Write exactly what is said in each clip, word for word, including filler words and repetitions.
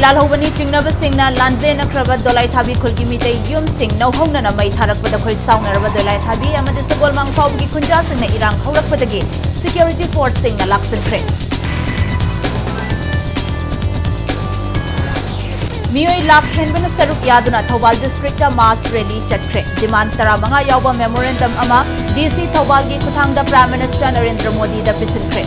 ꯂꯥꯜꯍꯧꯕꯅꯤ ꯆꯤꯡꯅꯕꯁꯤꯡꯅ ꯂꯥꯟꯖꯦꯟꯅꯈ꯭ꯔꯕ ꯗꯣꯂꯥꯏꯊꯥꯕꯤ ꯈꯨꯜꯒꯤ ꯃꯤꯇꯩ ꯌꯨꯝꯁꯤꯡ ꯅꯧꯍꯧꯅꯅ ꯃꯩ ꯊꯥꯔꯛꯄꯗ ꯈꯣꯏ ꯁꯥꯎꯅꯔꯕ ꯗꯣꯂꯥꯏꯊꯥꯕꯤ ꯑꯃꯗꯤ ꯁꯒꯣꯜꯃꯥꯡ ꯐꯥꯎꯕꯒꯤ ꯈꯨꯟꯖꯥꯁꯤꯡꯅ ꯏꯔꯥꯡ ꯍꯧꯔꯛꯄꯗꯒꯤ security forceꯁꯤꯡꯅ ꯂꯥꯛꯁꯤꯟꯈ꯭ꯔꯦ꯫ ꯃꯤꯑꯣꯏ ꯂꯥꯈ ꯍꯦꯟꯕꯅ ꯁꯔꯨꯛ ꯌꯥꯗꯨꯅ ꯊꯧꯕꯥꯜ districtꯇ mass rally ꯆꯠꯈ꯭ꯔꯦ꯫ Demand ꯇꯔꯥꯃꯉꯥ ꯌꯥꯎꯕ memorandum ꯑꯃ DC ꯊꯧꯕꯥꯜꯒꯤ ꯈꯨꯠꯊꯥꯡꯗ Prime Minister ꯅꯔꯦꯟꯗ꯭ꯔ ꯃꯣꯗꯤꯗ ꯄꯤꯁꯤꯟꯈ꯭ꯔꯦ꯫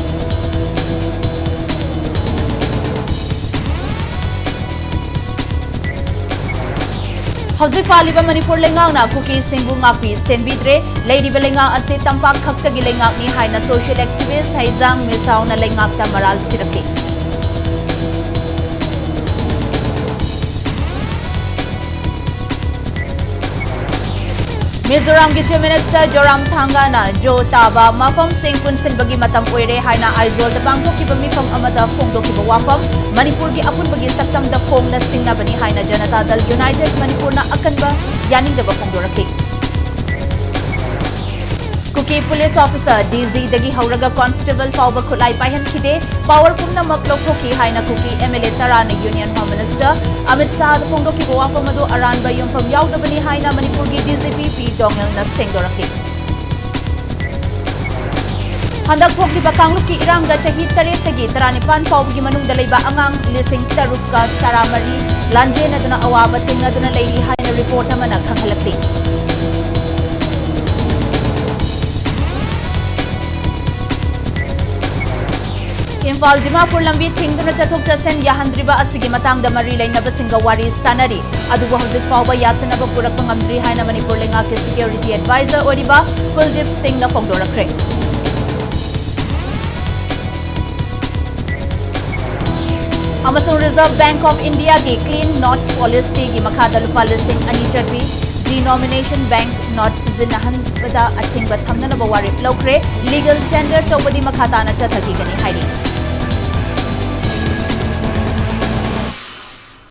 ꯍꯧꯖꯤꯛ ꯄꯥꯜꯂꯤꯕ ꯃꯅꯤꯄꯨꯔ ꯂꯩꯉꯥꯛꯅ ꯀꯨꯀꯤꯁꯤꯡꯕꯨ ꯉꯥꯛꯄꯤ ꯁꯦꯟꯕꯤꯗ꯭ꯔꯦ꯫ ꯂꯩꯔꯤꯕ ꯂꯩꯉꯥꯛ ꯑꯁꯤ ꯇꯝꯄꯥꯛ ꯈꯛꯇꯒꯤ ꯂꯩꯉꯥꯛꯅꯤ ꯍꯥꯏꯅ social activist ꯍꯩꯖꯥꯡ ꯃꯤꯁꯥꯎꯅ ꯂꯩꯉꯥꯛꯇ ꯃꯔꯥꯜ ꯁꯤꯔꯛꯂꯤ꯫ ꯃꯤꯖꯣꯔꯥꯝꯒꯤ Chief Minister ꯖꯣꯔꯥꯝꯊꯥꯡꯒꯥꯅ ꯖꯣ ꯇꯥꯕ ꯃꯐꯝꯁꯤꯡ ꯄꯨꯟꯁꯤꯟꯕꯒꯤ ꯃꯇꯝ ꯑꯣꯏꯔꯦ ꯍꯥꯏꯅ ꯑꯥꯏꯖꯣꯜꯗ ꯄꯥꯡꯊꯣꯛꯈꯤꯕ ꯃꯤꯐꯝ ꯑꯃꯗ ꯐꯣꯡꯗꯣꯛꯈꯤꯕ ꯋꯥꯐꯝ꯫ ꯃꯅꯤꯄꯨꯔꯒꯤ ꯑꯄꯨꯟꯕꯒꯤ ꯁꯛꯇꯝꯗ ꯈꯣꯡꯅ ꯁꯤꯡꯅꯕꯅꯤ ꯍꯥꯏꯅ ꯖꯅꯇꯥ ꯗꯜ ꯌꯨꯅꯥꯏꯇꯦꯗ ꯃꯅꯤꯄꯨꯔꯅ ꯑꯀꯟꯕ ꯌꯥꯅꯤꯡꯗꯕ ꯐꯣꯡꯗꯣꯔꯛꯈꯤ꯫ ꯀꯨꯀꯤ police officer, DGꯗꯒꯤ ꯍꯧꯔꯒ constable ꯐꯥꯎꯕ ꯈꯨꯠꯂꯥꯏ ꯄꯥꯏꯍꯟꯈꯤꯗꯦ꯫ Power ꯄꯨꯝꯅꯃꯛ ꯂꯧꯊꯣꯛꯈꯤ ꯍꯥꯏꯅ ꯀꯨꯀꯤ MLA ꯇꯔꯥꯅ Union Home Minister Amit ꯁꯥꯍꯗ ꯐꯣꯡꯗꯣꯛꯈꯤꯕ ꯋꯥꯐꯝ ꯑꯗꯨ ꯑꯔꯥꯟꯕ ꯌꯨꯝꯐꯝ ꯌꯥꯎꯗꯕꯅꯤ ꯍꯥꯏꯅ ꯃꯅꯤꯄꯨꯔꯒꯤ DGP ꯄꯤ ꯗꯣꯉꯦꯜꯅ ꯁꯦꯡꯗꯣꯔꯛꯂꯤ꯫ ꯍꯟꯗꯛ ꯊꯣꯛꯂꯤꯕ ꯀꯥꯡꯂꯨꯞꯀꯤ ꯏꯔꯥꯡꯗ ꯆꯍꯤ ꯇꯔꯦꯠꯇꯒꯤ ꯇꯔꯥꯅꯤꯄꯥꯟ ꯐꯥꯎꯕꯒꯤ ꯃꯅꯨꯡꯗ ꯂꯩꯕ ꯑꯉꯥꯡ ꯂꯤꯁꯤꯡ ꯇꯔꯨꯛꯀ ꯇꯔꯥꯃꯔꯤ ꯂꯥꯟꯖꯦꯟꯅꯗꯨꯅ ꯑꯋꯥꯕ ꯊꯦꯡꯅꯗꯨꯅ ꯂꯩꯔꯤ ꯍꯥꯏꯅ report ꯑꯃꯅ ꯈꯪꯍꯜꯂꯛꯂꯤ꯫ ꯏꯝꯐꯥꯜ ꯗꯤꯃꯥꯄꯨꯔ ꯂꯝꯕꯤ ꯊꯤꯡꯗꯨꯅ ꯆꯠꯊꯣꯛ ꯆꯠꯁꯤꯟ ꯌꯥꯍꯟꯗ꯭ꯔꯤꯕ ꯑꯁꯤꯒꯤ ꯃꯇꯥꯡꯗ ꯃꯔꯤ ꯂꯩꯅꯕꯁꯤꯡꯒ ꯋꯥꯔꯤ ꯁꯥꯅꯔꯤ꯫ ꯑꯗꯨꯕꯨ ꯍꯧꯖꯤꯛ ꯐꯥꯎꯕ ꯌꯥꯁꯤꯟꯅꯕ ꯄꯨꯔꯛꯄ ꯉꯝꯗ꯭ꯔꯤ ꯍꯥꯏꯅ ꯃꯅꯤꯄꯨꯔ ꯂꯩꯉꯥꯛꯀꯤ security advisor ꯑꯣꯏꯔꯤꯕ ꯀꯨꯜꯗꯤꯞ ꯁꯤꯡꯅ ꯐꯣꯡꯗꯣꯔꯛꯈ꯭ꯔꯦ꯫ ꯑꯃꯁꯨꯡ Reserve Bank of Indiaꯒꯤ clean note policyꯒꯤ ꯃꯈꯥꯗ ꯂꯨꯄꯥ ꯂꯤꯁꯤꯡ ꯑꯅꯤ ꯆꯠꯄꯤ denomination bank note ꯁꯤꯖꯤꯟꯅꯍꯟꯕꯗ ꯑꯊꯤꯡꯕ ꯊꯝꯅꯅꯕ ꯋꯥꯔꯦꯞ ꯂꯧꯈ꯭ꯔꯦ꯫ Legal tender ꯇꯧꯕꯗꯤ ꯃꯈꯥ ꯇꯥꯅ ꯆꯠꯊꯈꯤꯒꯅꯤ ꯍꯥꯏꯔꯤ꯫